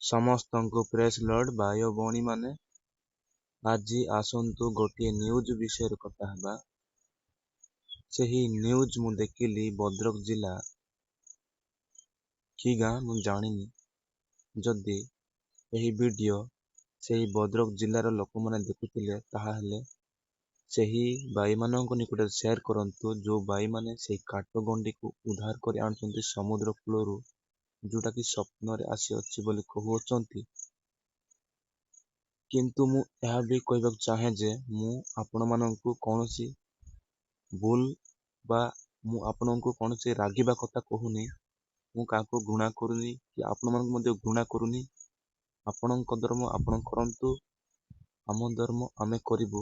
ସମସ୍ତଙ୍କୁ press lord ଭାଇ ଓ ଭଉଣୀମାନେ। ଆଜି ଆସନ୍ତୁ ଗୋଟିଏ ନ୍ୟୁଜ୍ ବିଷୟରେ କଥା ହେବା। ସେହି ନ୍ୟୁଜ୍ ମୁଁ ଦେଖିଲି ଭଦ୍ରକ ଜିଲ୍ଲା, କି ଗାଁ ମୁଁ ଜାଣିନି। ଯଦି ଏହି ଭିଡ଼ିଓ ସେହି ଭଦ୍ରକ ଜିଲ୍ଲାର ଲୋକମାନେ ଦେଖୁଥିଲେ, ତାହାହେଲେ ସେହି ଭାଇମାନଙ୍କ ନିକଟରେ ସେୟାର କରନ୍ତୁ, ଯେଉଁ ଭାଇମାନେ ସେଇ କାଠ ଗଣ୍ଡିକୁ ଉଦ୍ଧାର କରି ଆଣୁଛନ୍ତି ସମୁଦ୍ର କୂଳରୁ, ଯେଉଁଟାକି ସ୍ୱପ୍ନରେ ଆସିଅଛି ବୋଲି କହୁଅଛନ୍ତି। କିନ୍ତୁ ମୁଁ ଏହା ବି କହିବାକୁ ଚାହେଁ ଯେ ମୁଁ ଆପଣମାନଙ୍କୁ କୌଣସି ଭୁଲ ବା ମୁଁ ଆପଣଙ୍କୁ କୌଣସି ରାଗିବା କଥା କହୁନି। ମୁଁ କାହାକୁ ଘୃଣା କରୁନି କି ଆପଣମାନଙ୍କୁ ମଧ୍ୟ ଘୃଣା କରୁନି। ଆପଣଙ୍କ ଧର୍ମ ଆପଣ କରନ୍ତୁ, ଆମ ଧର୍ମ ଆମେ କରିବୁ।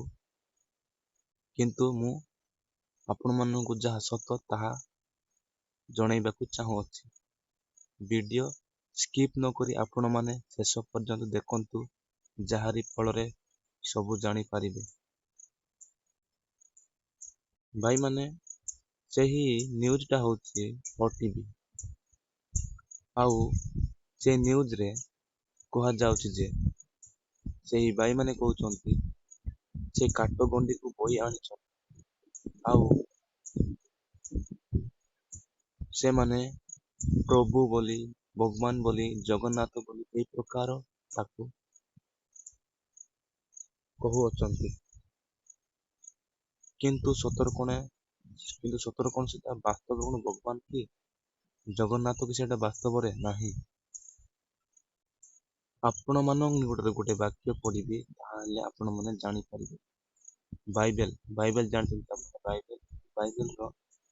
କିନ୍ତୁ ମୁଁ ଆପଣମାନଙ୍କୁ ଯାହା ସତ ତାହା ଜଣାଇବାକୁ ଚାହୁଁଅଛି। ଭିଡ଼ିଓ ସ୍କିପ୍ ନକରି ଆପଣମାନେ ଶେଷ ପର୍ଯ୍ୟନ୍ତ ଦେଖନ୍ତୁ, ଯାହାରି ଫଳରେ ସବୁ ଜାଣିପାରିବେ। ଭାଇମାନେ, ସେହି ନ୍ୟୁଜ୍ଟା ହେଉଛି OTV, ଆଉ ସେ ନ୍ୟୁଜ୍ରେ କୁହାଯାଉଛି ଯେ ସେହି ଭାଇମାନେ କହୁଛନ୍ତି ସେ କାଠ ଗଣ୍ଡିକୁ ବୋହି ଆଣିଛନ୍ତି, ଆଉ ସେମାନେ ପ୍ରଭୁ ବୋଲି, ଭଗବାନ ବୋଲି, ଜଗନ୍ନାଥ ବୋଲି ଏହି ପ୍ରକାର ତାକୁ କହୁଅଛନ୍ତି। କିନ୍ତୁ ସତରେ କଣ, କିନ୍ତୁ ସତରେ କଣ ସେଟା ବାସ୍ତବ କଣ ଭଗବାନ କି ଜଗନ୍ନାଥ କି ସେଇଟା ବାସ୍ତବରେ ନାହିଁ? ଆପଣମାନଙ୍କ ନିକଟରେ ଗୋଟେ ବାକ୍ୟ ପଢ଼ିବି, ତାହେଲେ ଆପଣମାନେ ଜାଣିପାରିବେ। ବାଇବେଲ, ବାଇବେଲ ଜାଣିଛନ୍ତି ଆପଣ? ବାଇବେଲ, ବାଇବେଲର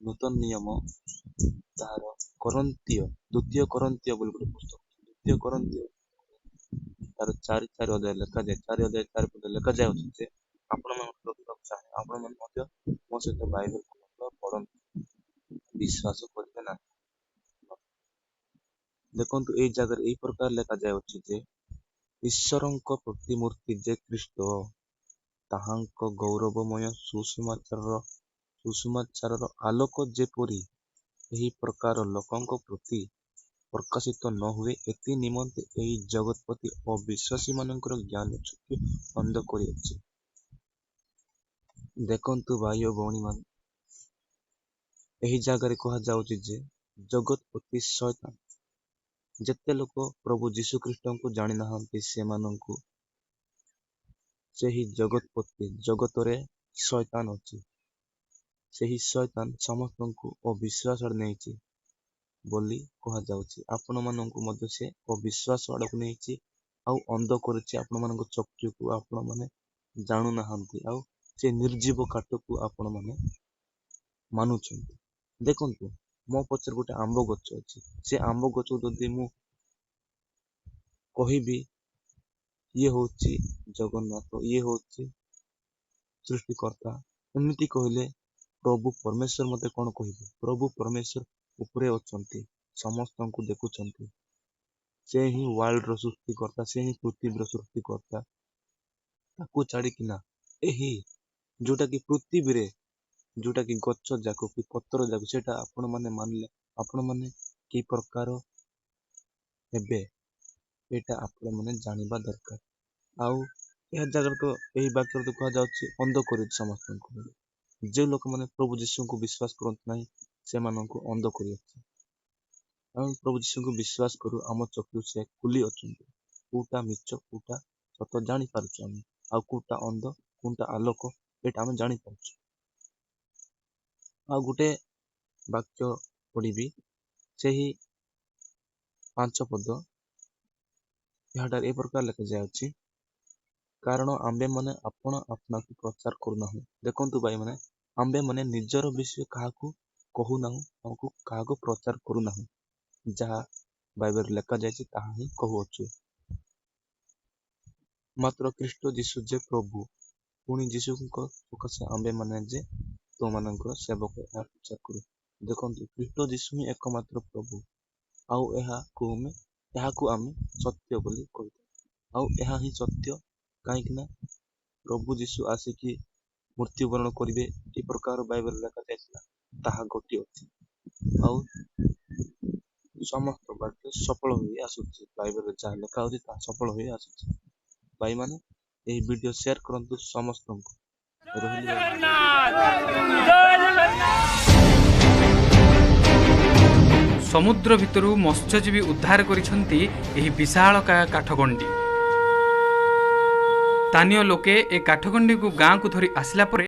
ନୂତନ ନିୟମ, ତାହାର କରନ୍ତୀୟ, ଦ୍ୱିତୀୟ କରନ୍ତୀୟ ବୋଲି ଗୋଟେ ପୁସ୍ତକ। ଦ୍ୱିତୀୟ କରନ୍ତୀୟ ତାର 4 4 ଅଧ୍ୟାୟ ଲେଖାଯାଏ, 4 ଅଧ୍ୟାୟ 4 ପଦ ଲେଖାଯାଉଛି ଯେ, ଆପଣମାନଙ୍କୁ ରଖିବାକୁ ଚାହେଁ, ଆପଣମାନେ ମଧ୍ୟ ମୋ ସହିତ ବାଇବେଲ ଖୋଲନ୍ତୁ, ପଢ଼ନ୍ତୁ, ବିଶ୍ୱାସ କରିବେ ନାହିଁ। ଦେଖନ୍ତୁ, ଏଇ ଜାଗାରେ ଏଇ ପ୍ରକାର ଲେଖାଯାଉଅଛି ଯେ ଈଶ୍ୱରଙ୍କ ପ୍ରତିମୂର୍ତ୍ତି ଯେ ଖ୍ରୀଷ୍ଟ, ତାହାଙ୍କ ଗୌରବମୟ ସୁସମାଚାରର ଆଲୋକ ଯେପରି ଏହି ପ୍ରକାର ଲୋକଙ୍କ ପ୍ରତି ପ୍ରକାଶିତ ନ ହୁଏ, ଏଥି ନିମନ୍ତେ ଏହି ଜଗତପତି ଅବିଶ୍ୱାସୀମାନଙ୍କର ଜ୍ଞାନ ଚକ୍ଷୁ ଅନ୍ଧ କରିଅଛି। ଦେଖନ୍ତୁ ଭାଇ ଓ ଭଉଣୀମାନେ, ଏହି ଜାଗାରେ କୁହାଯାଉଛି ଯେ ଜଗତପତି ଶୟତାନ, ଯେତେ ଲୋକ ପ୍ରଭୁ ଯୀଶୁ ଖ୍ରୀଷ୍ଟଙ୍କୁ ଜାଣିନାହାନ୍ତି, ସେମାନଙ୍କୁ ସେହି ଜଗତପତି, ଜଗତରେ ଶୟତାନ ଅଛି, ସେହି ଶୟତାନ ସମସ୍ତଙ୍କୁ ଅବିଶ୍ୱାସ ଆଡ଼େ ନେଇଛି ବୋଲି କୁହାଯାଉଛି। ଆପଣମାନଙ୍କୁ ମଧ୍ୟ ସେ ଅବିଶ୍ୱାସ ଆଡ଼କୁ ନେଇଛି ଆଉ ଅନ୍ଧ କରିଛି ଆପଣମାନଙ୍କ ଚକ୍ଷୁକୁ। ଆପଣମାନେ ଜାଣୁନାହାନ୍ତି, ଆଉ ସେ ନିର୍ଜୀବ କାଠକୁ ଆପଣମାନେ ମାନୁଛନ୍ତି। ଦେଖନ୍ତୁ, ମୋ ପଛରେ ଗୋଟେ ଆମ୍ବ ଗଛ ଅଛି। ସେ ଆମ୍ବ ଗଛକୁ ଯଦି ମୁଁ କହିବି ଇଏ ହେଉଛି ଜଗନ୍ନାଥ, ଇଏ ହେଉଛି ସୃଷ୍ଟିକର୍ତ୍ତା, ଏମିତି କହିଲେ ପ୍ରଭୁ ପରମେଶ୍ୱର ମୋତେ କ'ଣ କହିବେ? ପ୍ରଭୁ ପରମେଶ୍ୱର ଉପରେ ଅଛନ୍ତି, ସମସ୍ତଙ୍କୁ ଦେଖୁଛନ୍ତି। ସେ ହିଁ ୱାର୍ଲଡର ସୃଷ୍ଟିକର୍ତ୍ତା, ସେ ହିଁ ପୃଥିବୀର ସୃଷ୍ଟିକର୍ତ୍ତା। ତାକୁ ଛାଡ଼ିକିନା ଏହି ଯେଉଁଟାକି ପୃଥିବୀରେ ଯେଉଁଟାକି ଗଛ ଯାକ କି ପତ୍ର ଯାକ, ସେଇଟା ଆପଣମାନେ ମାନିଲେ ଆପଣମାନେ କି ପ୍ରକାର ହେବେ, ଏଇଟା ଆପଣମାନେ ଜାଣିବା ଦରକାର। ଆଉ ଏହା ଜାଗାରେ ତ, ଏହି ବାକ୍ୟରେ ତ କୁହାଯାଉଛି ଅନ୍ଧ କରିଛି ସମସ୍ତଙ୍କୁ। ଯେଉଁ ଲୋକମାନେ ପ୍ରଭୁ ଯୀଶୁଙ୍କୁ ବିଶ୍ୱାସ କରନ୍ତି ନାହିଁ, ସେମାନଙ୍କୁ ଅନ୍ଧ କରିଅଛି। ଆମେ ପ୍ରଭୁ ଯୀଶୁଙ୍କୁ ବିଶ୍ୱାସ କରୁ, ଆମ ଚକ୍ଷୁ ସେ ଖୋଲି ଅଛନ୍ତି। କୋଉଟା ମିଛ, କୋଉଟା ସତ ଜାଣିପାରୁଛୁ ଆମେ, ଆଉ କୋଉଟା ଅନ୍ଧ, କୋଉଟା ଆଲୋକ, ଏଇଟା ଆମେ ଜାଣିପାରୁଛୁ। ଆଉ ଗୋଟେ ବାକ୍ୟ ପଢ଼ିବି, ସେହି 5 ପଦ। ଏହାଠାରେ ଏ ପ୍ରକାର ଲେଖାଯାଉଅଛି, କାରଣ ଆମ୍ଭେମାନେ ଆପଣା ଆପଣାକୁ ପ୍ରଚାର କରୁନାହୁଁ। ଦେଖନ୍ତୁ ଭାଇମାନେ, ଆମ୍ଭେମାନେ ନିଜର ବିଷୟ କାହାକୁ କହୁନାହୁଁ, ଆମକୁ କାହାକୁ ପ୍ରଚାର କରୁନାହୁଁ। ଯାହା ବାଇବେଲରେ ଲେଖାଯାଇଛି ତାହା ହିଁ କହୁଅଛୁ। ମାତ୍ର ଖ୍ରୀଷ୍ଟ ଯୀଶୁ ଯେ ପ୍ରଭୁ, ପୁଣି ଯୀଶୁଙ୍କ ସକାଶେ ଆମ୍ଭେମାନେ ଯେ ତୁମମାନଙ୍କର ସେବକ, ଏହା ପ୍ରଚାର କରୁ। ଦେଖନ୍ତୁ, ଖ୍ରୀଷ୍ଟ ଯୀଶୁ ହିଁ ଏକମାତ୍ର ପ୍ରଭୁ, ଆଉ ଏହାକୁ ଆମେ ସତ୍ୟ ବୋଲି କହିଥାଉ, ଆଉ ଏହା ହିଁ ସତ୍ୟ। କାହିଁକି ନା ପ୍ରଭୁ ଯୀଶୁ ଆସିକି ମୃତ୍ୟୁବରଣ କରିବେ, ଏ ପ୍ରକାର ବାଇବେଲ ଲେଖାଯାଇଥିଲା, ତାହା ଘଟିଅଛି, ଆଉ ସମସ୍ତ ବାଟରେ ସଫଳ ହୋଇ ଆସୁଛି। ବାଇବେଲରେ ଯାହା ଲେଖା ହେଉଛି ତାହା ସଫଳ ହୋଇ ଆସୁଛି। ଭାଇମାନେ, ଏହି ଭିଡ଼ିଓ ସେୟାର କରନ୍ତୁ ସମସ୍ତଙ୍କୁ। ରହିଲି। ସମୁଦ୍ର ଭିତରୁ ମତ୍ସ୍ୟଜୀବୀ ଉଦ୍ଧାର କରିଛନ୍ତି ଏହି ବିଶାଳକାୟ କାଠଗଣ୍ଡି। ସ୍ଥାନୀୟ ଲୋକେ ଏ କାଠଗଣ୍ଡିକୁ ଗାଁକୁ ଧରି ଆସିଲା ପରେ